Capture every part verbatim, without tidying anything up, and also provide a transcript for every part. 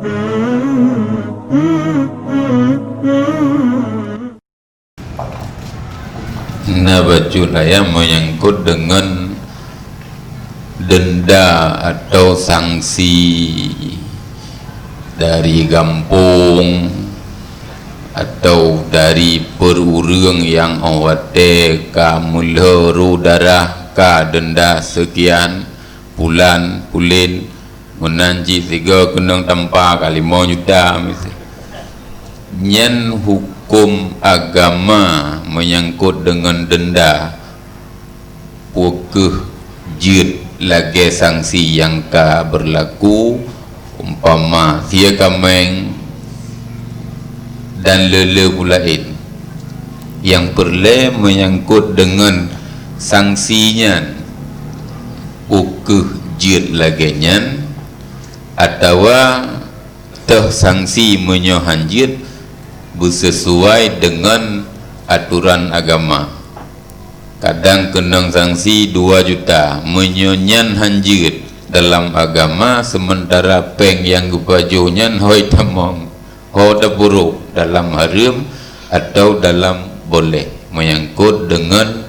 Na bacut ayat menyangkut dengan denda atau sanksi dari gampông atau dari per ureuëng nyang óh watée ka meulheueh darah ka denda sekian, pulan, pulen, meunan cit sigoe keunong tampa ka limong juta, miseu. Nyan huköm agama menyangkut dengan denda. Peu kheueh jeuet lagée sanksi nyang ka beurlaku, umpama sie kaméng dan le-le peue laén. Nyang peureulée menyangkut dengan sanksi nyan, peu kheueh jeuet lagée nyan, atawa teuh sanksi meunyoe han jeuet beuseusuai dengan atoran agama. Kadang keunong sanksi dua juta, meunyoe nyan han jeuet dalam agama, seumeuntara péng nyang geupajoh nyan hôi tamong, ho tapeuruek dalam hareuem atau dalam boleh, menyangkut dengan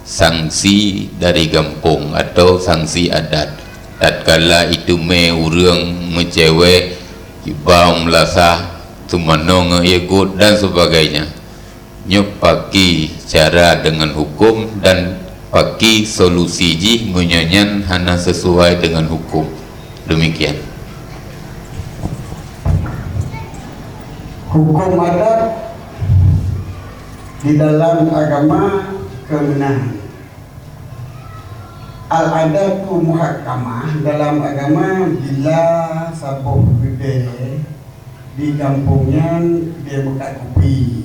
sanksi dari gampông atau sanksi adat. Tatkala iteumé ureuëng meucewek, jibau meulasah, teumanoe ngon ié gôt dan sebagainya. Nyoe paki cara dengan huköm dan paki solusi jih meunyoe nyan hana sesuai dengan huköm. Demikian. Huköm adat di dalam agama keunan. Al-adatu muhakkamah dalam agama bila saboh keudée di gampông nyan dia buka kupi.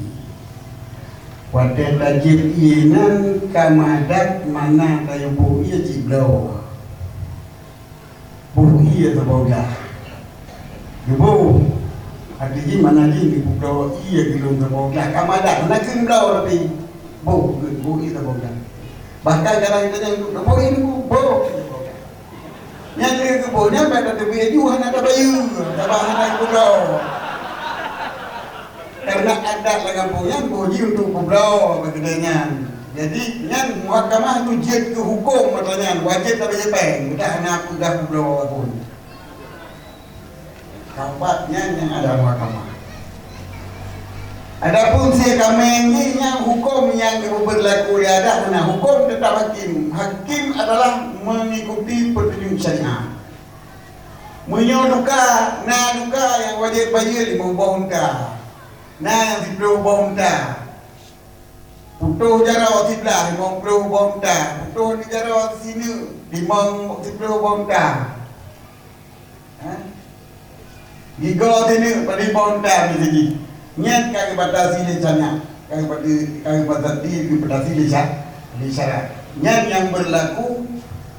Watée tajeuet ié nyan ka meuadat mana tayue boh ié cit bloe. Boh ié saboh glah. Geuboh. Até jih mana jih geubloe ié geulong saboh glah. Ka meuadat, hana kheun bloe tapi boh, boh ié saboh glah. Bahkan kadang geutanyoe, "Boh ié nunggu, boh ié saboh glah." Nyang lheueh geuboh nyan bak tateubiet ju hana tabayeue, sabab hana geubloe. Karena adat lam gampông nyan boh jih untuk peubloe bak keudée nyan. Jadi, nyan muhakkamah tu jeuet keu huköm masa nyan, wajéb tabri péng, meudah hana peugah peubloe pun. Kaumpat nyan nyang ada muhakkamah. Adapun sie kaméng jih nyan huköm nyang geupeubeurlaku lé adat, hana huköm teutap hakim. Hakim adalah mengikuti petunjuk syariat. Meunyoe duka, na duka nyang wajéb bayeue limong boh unta, na nyang siplôh boh unta, putôh jaroe siblah limong plôh boh unta, putôh jaroe sineuk limong siplôh boh unta, ha? Gigoe sineuk padum boh unta miseujih. Nyan ka geubatasi lé syariat, ka geubatasi, ka geubatasi, geubatasi lé sya-, lé syarat. Nyan nyang beurlaku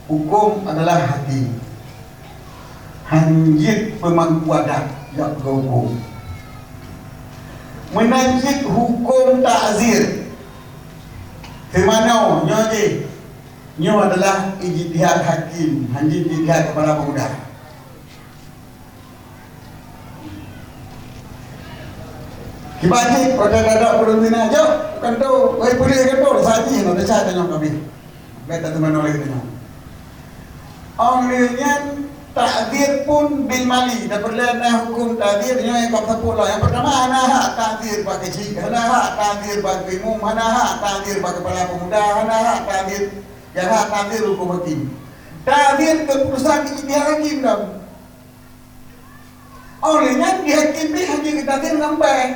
huköm adalah hakim. Han jeuet peumangku adat jak peuhukôm. Meunan cit huköm takzir. Seumanoe nyoe jih, nyoe adalah ijtihad hakim, han jeuet ijtihad kepala pemuda. Kiban jih, watée tadok ureuëng zina, "Jok, kantô, wahai puléh kantô, saji na desya tanyoe kabeh." Bèk tateumanoe lagée nyoe. Óh lheueh nyan, takzir pun bil mali, tapeureulée na huköm takzir nyoe nyang ka sapeue lom. Nyang peurtama, hana hak takzir bak keuchik, hana hak takzir bak imum, hana hak takzir bak kepala pemuda, hana hak takzir, nyang hak takzir huköm hakim. Takzir keuputusan ijtihad hakim dong. Óh lheueh nyan, di hakim pih hana jeuet takzir ngon péng.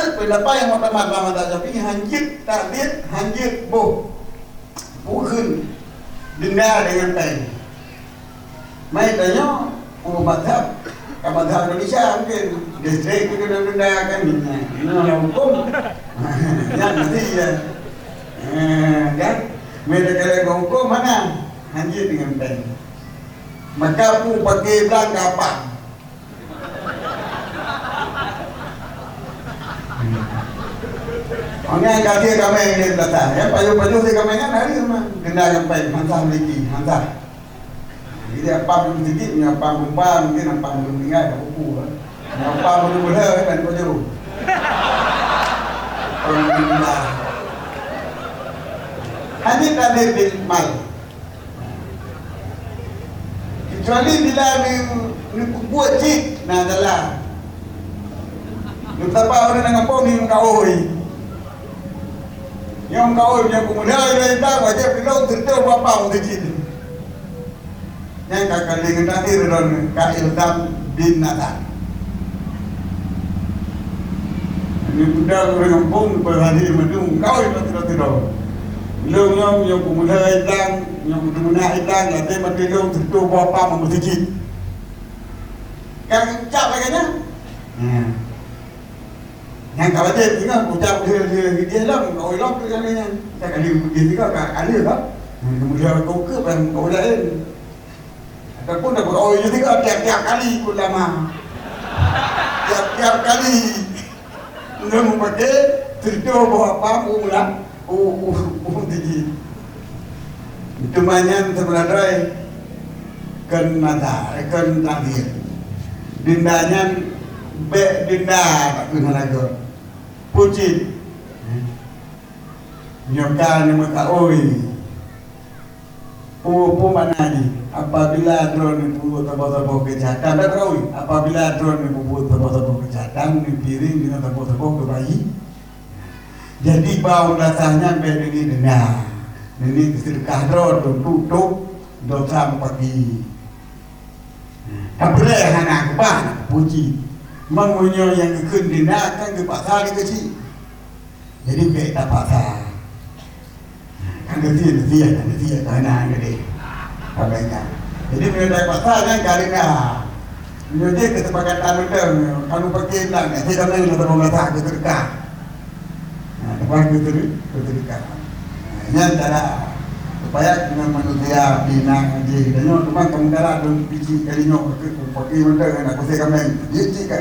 Peundapat nyang meutamah lam mazhab Syafi'i, han jeuet takzir, han jeuet boh, bukon denda deungon péng. Mai tanyoe, u mazhab, ka mazhab Indonesia mungkin, distrik itu denda kan, nah, ini hukum. Nyan nanti ya. Eh, kan? Mai takalon hukum mana? Han jeuet deungon péng. Maka peue paké blang kapang. Awaknyan ka sie kaméng di belakang, ya, pajoh-pajoh sie kaméng nyan hari sama. Denda ngon péng, han sah miliki, han sah. Jadi apam meuseuti, nyoe apam geumpang, mungkin apam geumeuninggai ka buku, kan. Nyoe apam geumeulheueh, kan, kujuru. Apam geumeulheueh. Hana tabdil bil mal. Kecuali bila ni, ni peubuet cit, na salah. Ni taba ureueng nyang gampông ni meukaôi. Nyang meukaôi, nyang peumuda, nyang intat, wajéb ilong teuntèe bak apam meuseuti. Nyang ka kali ngon takdir droeneuh ka ilzam bin nazar. Ini budak ureueng gampông, berhari madu, kawin mati-mati droe. Lôn nyoe, nyang peumuda idang, nyang peumuda idang, ladé mati lôn, teuntèe bak apam meuseuti. Kan cap lagèe nyan? Ya. Nyang ka wajéb singoh, ucap dia, dia, dia lom, kawin lom tu kali nyan. Ka kali dia singoh, ka kali lah. Kemudian kau ke, bukan kau lain. Ataupun dah berkawin juga tiap-tiap kali pun lama. Tiap-tiap kali. Nggak mau pakai, cerita bawa apa, mau mula. Oh, oh, oh, tinggi. Teuma nyan seubeuna droe kon mata, kon takdir. Denda nyan bèk denda tak keuh hana gèt. Pucit. Nyoe ka nyoe meukaôi. Peue, peue makna jih? Apabila droeneuh peubuet saboh-saboh keujahatan, dak tahu, apabila droeneuh peubuet saboh-saboh keujahatan, neupiring deungon saboh-saboh keubaik. Jadi, bak dasar nyan bèk neuneuk denda, neuneuk seudeukah droe untuk tôp dosa mupaki. Tapi hana keubah, puji. Meunyoe nyang geukheun denda kan geupaksa lé keuchik. Jadi, bèk tapaksa. Kan geusie, geusie, kan geusie, kan na geude. Ka bèk nyan. Jadi, meunyoe tapaksa nyan ka denda. Meunyoe jih keusepakatan mantong, kalu paké blang, nyan, jih damai lam saboh masa geuseudeukah. Nah, teuma geuseude-, geuseudeukah. Nah, nyan cara supaya dengan manusia pinang jih. Dan nyoe teuma kamoe cara dong biji kali nyoe paké, paké mantong, nak kusé kameng. Jih cit ka.